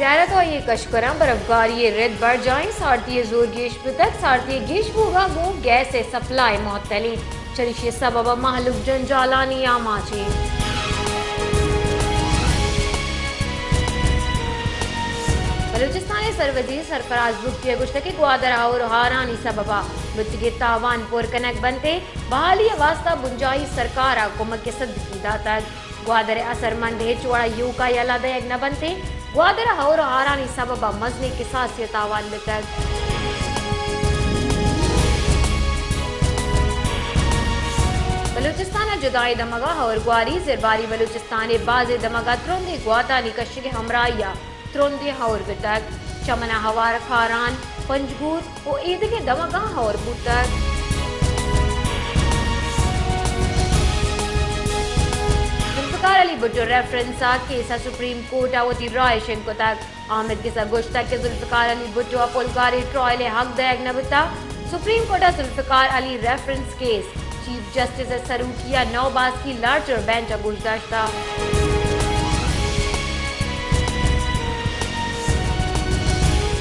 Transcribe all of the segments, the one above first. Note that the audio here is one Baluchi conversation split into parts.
زیارت ءُ آئی ءِ کشکراں برفگاری ءِ رد برجاہیں، سارتی ءِ زور گیش بوتگ، سارتی ءِ گیش بوگ ءَ گوں گیس ءِ سپلائی معطلیں، چریشی ءِ سبب ءَ مہلوک جنجالانی آماچ اِنت۔ بلوچستان ءِ سروزیر سرفراز بگٹی ءَ گوشتگ کہ گوادر ءَ ہئور ءُ ہارانی سبب ءَ لٹگیں تاوان پر کنگ بنت ءُ بحالی ءِ واستہ بنجاہی سرکار ءَ کمک ءِ سدکی داتگ۔ گوادر ءِ اثرمند ہچ وڑ ءَ یوک ءَ یلہ دئیگ نہ بنت ءُ گوادر ءَ ہئور ءُ ہارانی سبب ءَ مزنیں کساسی ءِ تاوان بیتگ۔ بلوچستان ءِ جدائیں دمگاں ہئور گواری، زرباری بلوچستان ءِ بازیں دمگاں ترندیں گواتانی کشگ ءِ ہمراہی ءَ ترندیں ہئور بیتگ۔ چمن ءَ ہوار، کاران، پنجگور ءُ ایدگہ دمگاں ہئور بوتگ۔ ذوالفقار علی بھٹو ریفرنس ءِ کیس ءَ سپریم کورٹ ءَ وتی رائے شنگ کتگ۔ آمید گس ءَ گوشتگ کہ ذوالفقار علی بھٹو ءَ پلگاری ٹرائل ءِ حق دئیگ نہ بوتگ۔ سپریم کورٹ ءَ ذوالفقار علی ریفرنس کیس چیف جسٹس ءِ سروکی ءَ نو باسکی لارجر بینچ ءَ گوش داشتگ۔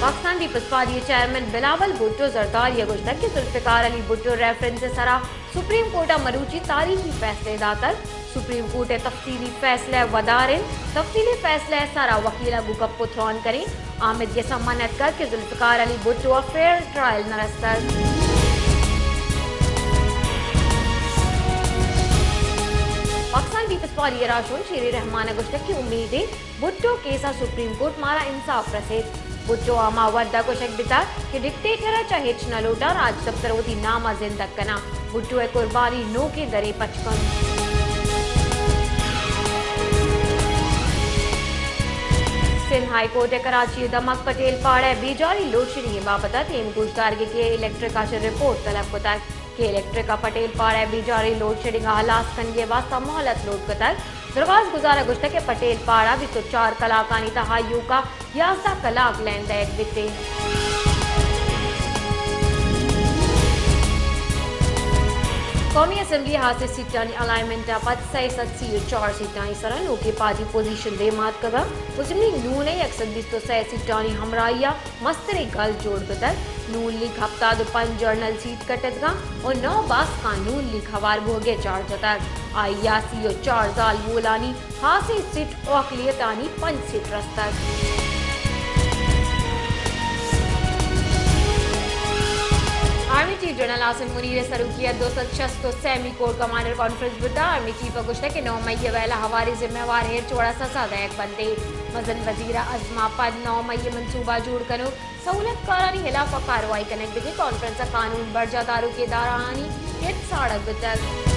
پاکستان پیپلز پارٹی ءِ چیئرمین بلاول بھٹو زرداری ءَ گوشتگ کہ ذوالفقار علی بھٹو ریفرنس ءِ سرا سپریم کورٹ ءَ مروچی تاریخی فیصلہ داتگ۔ سپریم کورٹ ءِ تفصیلی فیصلہ ودار اِنت۔ تفصیلی فیصلہ ءِ سرا وکیل ءَ گوں گپ ءُ تران کنیں۔ آمید گس ءَ منت کت کہ ذوالفقار علی بھٹو ءَ فیئر ٹرائل نہ رستگ۔ پاکستان پیپلز پارٹی ءِ راہشون شیر رحمان ءَ گوشتگ کہ امیدیں بھٹو کیس ءَ سپریم کورٹ مارا انصاف رسیت۔ بھٹو ءَ ہما وھد ءَ گوشگ بیتگ کہ ڈکٹیٹر ءَ چہ ہچ نہ لوٹاں، راجدپتر ءَ وتی نام ءَ زندگ کناں۔ بھٹو ءِ قربانی نوکیں درے پچ کنت۔ سندھ ہائی کورٹ ءَ کراچی ءِ دمگ پٹیل پاڑہ ءِ بیجاری لوڈشیڈنگ ءِ بابت ءَ دیم گوشدارگ ءَ کے الیکٹرک ءَ چہ رپورٹ طلب کتگ۔ کے الیکٹرک ءَ پٹیل پاڑہ ءِ بیجاری لوڈشیڈنگ ءَ ہلاس کنگ ءِ واستہ مہلت لوٹ کتگ۔ درخواست گزار ءَ گوشتگ کہ پٹیل پاڑہ بیست ءُ چار کلاکانی تہا ایوکا یازدہ کلاک لین دئیگ بیت۔ قومی اسمبلی ءِ ہاسیں سیٹانی الائنمنٹ ءَ پد سئے سد سی ءُ چار سیٹانی سرا نوکیں پارٹی پوزیشن دیما اتکگ ءُ مسلم لیگ نون ءِ یک سد بیست ءُ سئے سیٹانی ہمراہی ءَ مستریں گل جوڑ بوتگ۔ نون لیگ ہپتاد ءُ پنچ جنرل سیٹ کٹتگاں ءُ نو باسکاں نون لیگ ہوار بوگ ءِ چارج جتگ۔ آئی ءَ سی ءُ چار زالبولانی ہاسیں سیٹ ءُ اقلیتانی پنچ سیٹ رستگ۔ آرمی چیف جنرل عاصم منیر ءِ سروکی ءَ دو سد شست ءُ سیمی کور کمانڈر کانفرنس بوتگ۔ آرمی چیف ءَ گوشتگ کہ نو مئی ءِ ویل ءَ ہوارزم ءِ ہوار ہر وڑ ءَ سزا دئیگ بنت۔ مزن وزیر ءِ عزم ءَ پد نو مئی ءِ منصوبہ جوڑ کنوک سہولت کارانی ہلاف ءَ کاروائی کنگ بہ بیت۔ کانفرنس ءَ قانون برجاہ داروکیں ادارہانی کرد ساڑگ بوتگ۔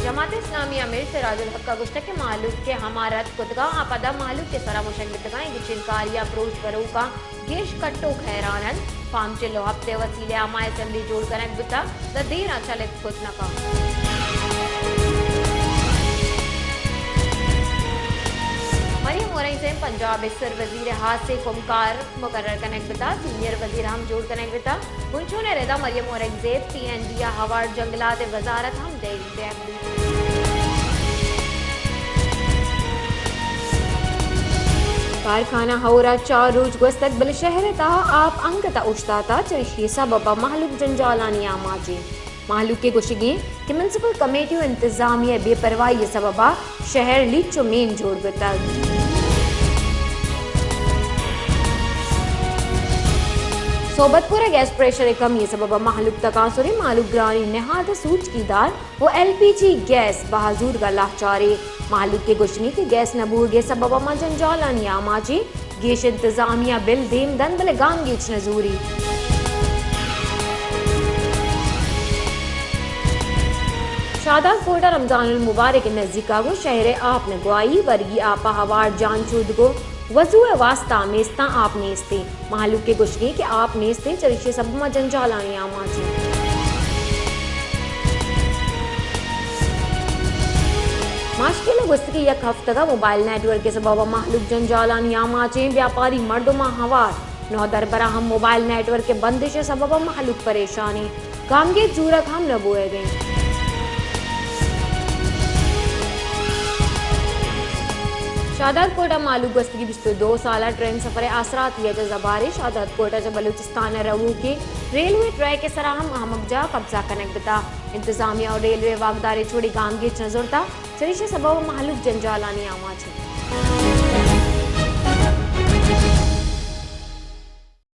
جماعت اسلامی ءِ امیر سراج الحق ءَ گوشتگ کہ مہلوک کہ ہما رد کتگاں آ پدا مہلوک ءِ سرا مشگ بیتگاں، اے گچین کاریاں پروش بروکاں گیش کٹوک حیران انت۔ فارم چل ءُ ہپت ءِ وسیلہ ءَ ہما اسمبلی جوڑ کنگ بوتگ، داں دیر ءَ چلت کت نہ کنت۔ مریم اورنگزیب پنجاب ءِ سر وزیر ءِ ہاسیں کمکار مقرر کنگ بوتگ، سینئر وزیر ہم جوڑ کنگ بوتگ۔ ہنچو ءِ ردا مریم اورنگزیب ءَ ٹی اینڈ ڈی ءَ ہوار جنگلات ءِ وزارت ہم دئیگ کارخانہ ہئور ءَ چار روچ گوستگ، بلے شہر ءِ تہا آپ انگت ءَ اوشتاتگ، چریشی ءِ سبب ءَ مہلوک جنجالانی آماچ اِنت۔ مہلوک ءِ گوشگ اِنت کہ میونسپل کمیٹی ءُ انتظامیہ ءِ بے پرواہی ءِ سبب ءَ شہر لیچ ءُ مین جوڑ بوتگ۔ صحبت پور ءَ گیس پریشر ءِ کمی ءِ سبب ءَ مہلوک تکانسر اِنت، مہلوک گرانیں نہاد ءُ سوچکی دار ءُ ایل پی جی گیس بہا زورگ ءَ لاچار اِنت۔ مہلوک ءِ گوشگ اِنت کہ گیس نہ بوگ ءِ سبب ءَ ما جنجالانی آماچ ایں، گیش انتظامیہ بل دیم دنت بلے گامگیج نہ زوریت۔ شاہدان کوٹ ءَ رمضان المبارک ءِ نزیک ءَ گوں شہر ءِ آپ نگواہی، ورگی آپ ءَ ہوار جان چودگ ءُ وضو ءِ واستہ ہمیستاں آپ نیست اِنت۔ مہلوک ءِ گوشگ اِنت کہ آپ نیست اِنت، چریشی ءِ سبب ءَ ما جنجالانی آماچ ایں۔ ماشکیل ءَ گوستگیں یک ہفتگ ءَ موبائل نیٹ ورک ءِ سبب ءَ مہلوک جنجالانی آماچ ایں، بیاپاری مردماں ہوار، نودربر ءَ ہم موبائل نیٹ ورک ءِ بندش ءِ سبب ءَ مہلوک پریشان ایں۔ گامگیج زورگ ہم نہ بوئگ ءَ اِنت۔ شہداد کوئٹہ مہلوک گوستگی بیست و دو سال ء ٹرین سفر ء آسراتی ء جزا بارش، شہداد کوئٹہ چہ بلوچستان ء روکی ریلوے ٹریک ء سرا ہم احمق جاہ قبضہ کنگ بتا، انتظامیہ و ریلوے واکدار ء چوڑی گامگیج نہ زرتا، چریشی سبب ء مہلوک جنجالانی آماچ انت۔